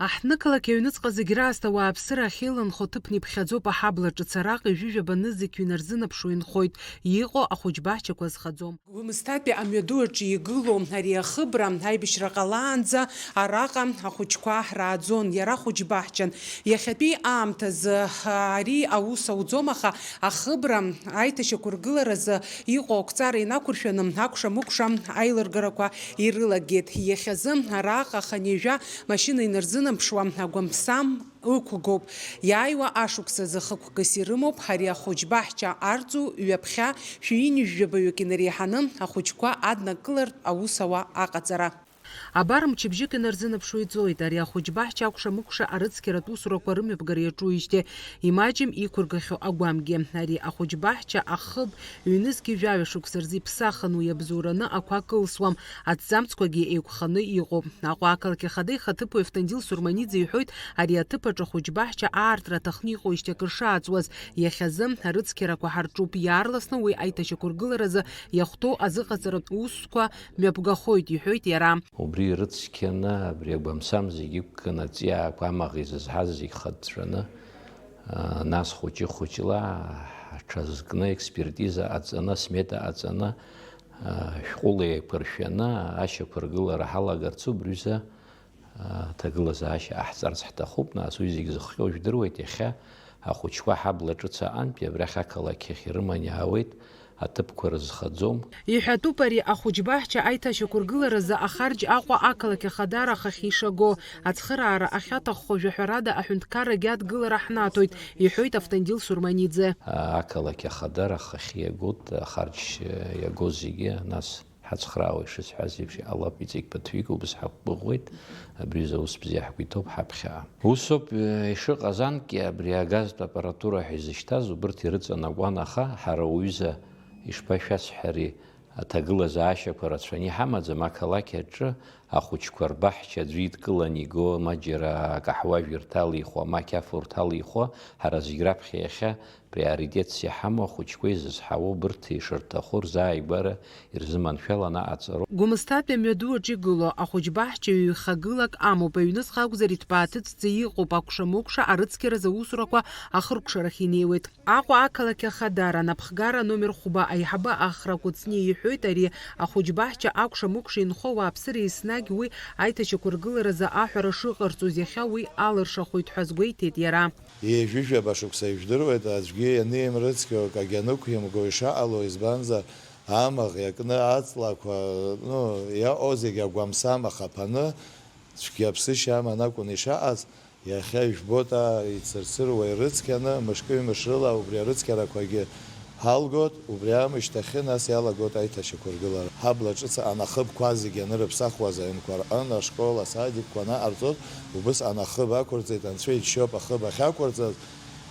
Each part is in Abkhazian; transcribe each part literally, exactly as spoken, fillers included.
Аҳҭнықалақь аҩныҵҟа зегь раасҭа ауааԥсыра ахьеиланхо ҭыԥны иԥхьаӡоуп аҳабла ҿыц, араҟа ҩажәижәаба нызқь ҩнарзынаԥшуа инхоит, иҟоу ахәыҷбаҳчақәа зхаӡом. Гәымсҭатәи амҩаду аҿы игылоу ари ахыбра аибашьра ҟалаанӡа араҟа ахәыҷқәа рааӡон, иара хәыҷбаҳчан. Иахьатәи аамҭазы ари аус ауӡом, аха ахыбра аиҭашьақәыргыларазы иҟоу ақәҵара инақәыршәаны акәша-мыкәша аилыргарақәа ирылагеит. Иахьазы араҟа хынҩажәа машьына инарзынаԥшуа агәамсам ықәгоуп. Иааиуа ашықәсазы хықәкыс ирымоуп ари ахәыҷбаҳча арҵу, ҩаԥхьа шәи ҩынҩажәи жәабаҩык инареиҳаны ахәыҷқәа аднакылартә аус ауа аҟаҵара. Абар мчыбжьык инарзынаԥшуа иҵоит ари ахәыҷбаҳча акәша-мыкәша арыцқьаратә усурақәа рымҩаԥгара иаҿуижьҭеи, имаҷым иқәыргахьоу агәамгьы. Ари ахәыҷбаҳча ахыб ҩнызқьи жәаҩа шықәса рзы иԥсахын, уи абзоураны ақәа кылсуам, аҭӡамцқәагьы еиқәханы иҟоуп. Аҟәа ақалақь ахада ихаҭыԥуаҩ Автандил Сурманиӡе иҳәоит, ари аҭыԥ аҿы ахәыҷбаҳча аартра аҭахны иҟоижьҭеи акыр шааҵуаз, иахьазы арыцқьарақәа ҳарҿуп, иаарласны уи аиҭашьақәыргыларазы иахәҭоу азыҟаҵаратә усқәа мҩаԥгахоит, иҳәоит иара. Убри ирыцқьаны, абри агәамсам зегьы иқәкны, аҵиаақәа амаӷ изызҳаз зегь хыҵәҵәаны, а, нас хәыҷы-хәыҷла ҳҽазкны, експертиза ҟаҵаны, смета ҟаҵаны, а, шәҟәыла еиқәыршәаны ашьақәыргылара ҳалагарц убриазы, а, ҭагылазаашьа ҟаҳҵарц ҳҭахуп. Нас уи зегь зыхҟьо жәдыруеит, иахьа ахәыҷқәа ҳабла ҿыц аҟантәи абрахь ақалақь ахь ирыманы иаауеит, аҭыԥқәа рызхаӡом. Иҳәатәуп ари ахәыҷбаҳча аиҭашьақәыргыларазы ахарџь Аҟәа ақалақь ахадара ахахьы ишаго. Ацхыраара ахьаҭаххо жәаҳәарада аҳәынҭқаррагьы адгылара ҳнаҭоит, иҳәоит Автандил Сурманиӡе. Ақалақь ахадара ахахьы иагоит, ахарџь иаго зегьы, нас ҳацхраауа ишысҳәаз еиԥш, иҟалап, иҵегь ԥыҭҩык убас ҳақәгәыӷуеит, абри аҩыза аус бзиа ҳгәы иҭоуп ҳаԥхьаҟа. Усоуп, э, ишыҟаз анкьа, абри агазтә аппаратура ҳәа изышьҭаз, убырҭ ирыҵанакуан, аха ҳара уҩыза, ишԥашәасҳәари, аҭагылазаашьақәа рацәаны иҳамаӡам, ақалақь аҿы ахәыҷқәа рбаҳча аӡәы идкыланы иго, ма џьара акаҳуажәырҭ алихуа, ма ақьафурҭ алихуа, ҳара зегь раԥхьа иахьа приоритетс иҳамоу ахәыҷқәа изызҳауа убырҭ ишырҭаху рзааигәара ирзыманшәаланы аҟаҵароуп. Гәымсҭатәи амҩаду аҿы игылоу ахәыҷбаҳча ҩ-хагылак амоуп, аҩныҵҟа акәзар иҭбааҭыцәӡа иҟоуп, акәша-мыкәша арыцқьаразы аусурақәа ахыркәшарахь инеиуеит. Аҟәа ақалақь ахадара анапхгара номер хәба аиҳабы Ахра Кәыҵниа иҳәоит, ари ахәыҷбаҳча акәша-мыкәша инхо ауааԥсыра еснагь уи аиҭашьақәыргыларазы аҳәара шыҟарҵоз иахьа уи алыршахоит ҳәа азгәеиҭеит иара. Ҩажәижәаба шықәса ижәдыруеит, аӡәгьы ианимрыцқьо, акагьы анықәимго ишаҟало, избанзар, амаӷ иакны аҵлақәа, ну, иаҟоу зегь агәамсам ахаԥаны, цәгьаԥсышьа аман акәын ишаҟаз, иахьа ижәбоит, аа, ицырцыруа ирыцқьаны, мышкы-ҩымш рыла убри арыцқьарақәагьы ҳалгоит, убри аамышьҭахьы нас иалагоит аиҭашьақәыргылара. Ҳабла ҿыц анахыбқәа зегьы анырыԥсахуаз аҩнқәа рҟын, ашкол, асадикқәа анаҟарҵоз, убыс анахыб ақәырҵеит, анцәа иџьшьоуп ахыб ахьақәырҵаз,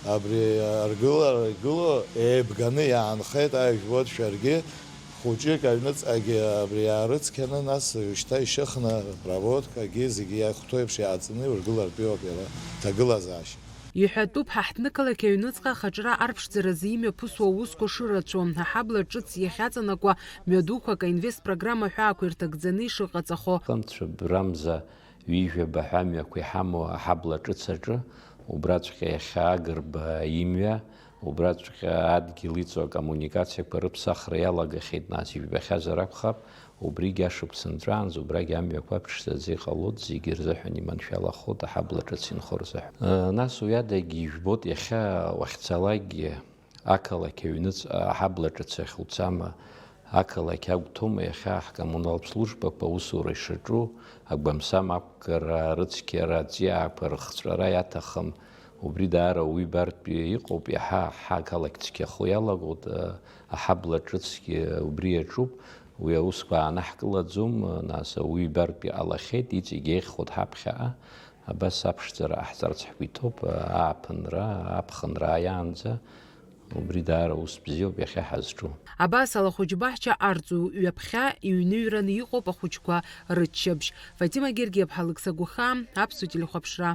абри аргылара игылоу еибганы иаанхеит, аа, ижәбоит шәаргьы, хәыҷык аҩныҵҟагьы абри иаарыцқьаны, нас шьҭа ишьыхны, проводкагьы зегьы иахәҭоу еиԥш иааҵны иургылартәиуп иара ҭагылазаашьа. Иҳәатәуп, ҳаҳҭнықалақь аҩныҵҟа ахаҿра арԥшӡаразы имҩаԥысуа аусқәа шырацәоу, аҳабла ҿыц иахьаҵанакуа мҩадуқәак аинвест программа ҳәаақәа ирҭагӡаны ишыҟаҵахо. Хынцәа брамза ҩажәаба ҳәа амҩақәа иҳамоу аҳабла ҿыц аҿы, убраҵәҟьа иахьа Агрба имҩа, убраҵәҟьа адгьыл иҵоу акоммуникациақәа рыԥсахра иалагахьеит, нас ижәбахьазар акәхап, убригь ашықәс нҵәаанӡа убрагь амҩақәа ԥшӡаӡа иҟалоит, зегьы рзыҳәан иманшәалахоит аҳабла ҿыц инхо рзыҳәан. Нас уи адагьы ижәбоит, иахьа уахьцалакгьы, ақалақь аҩныҵ-, аҳабла ҿыц ахь уцама, ақалақь агәҭоума, иахьа ҳкоммуналтә службақәа аусура ишаҿу, агәамсам ақәгара, арыцқьара, аҵиаақәа рыхҵәара иаҭахым, убри даара уаҩы ибартә иҟоуп, иаҳа ҳақалақь цқьахо иалагоит, аҳабла ҿыцгьы убри иаҿуп, уи аусқәа аанаҳкылаӡом, нас ауаҩы ибартә иҟалахьеит, иҵегь еиӷьхоит ҳаԥхьаҟа, абас аԥшӡара ҟаҳҵарц ҳгәы иҭоуп, ааԥынра, аԥхынра ааиаанӡа. Убри даара ус бзиоуп иахьа ҳазҿу. Абас ала ахәыҷбаҳча арҵу ҩаԥхьа иҩныҩраны иҟоуп ахәыҷқәа рыччабжь. Фатима Гергиаԥҳа, Алықьса Гәахаа, Аԥсуа телехәаԥшра.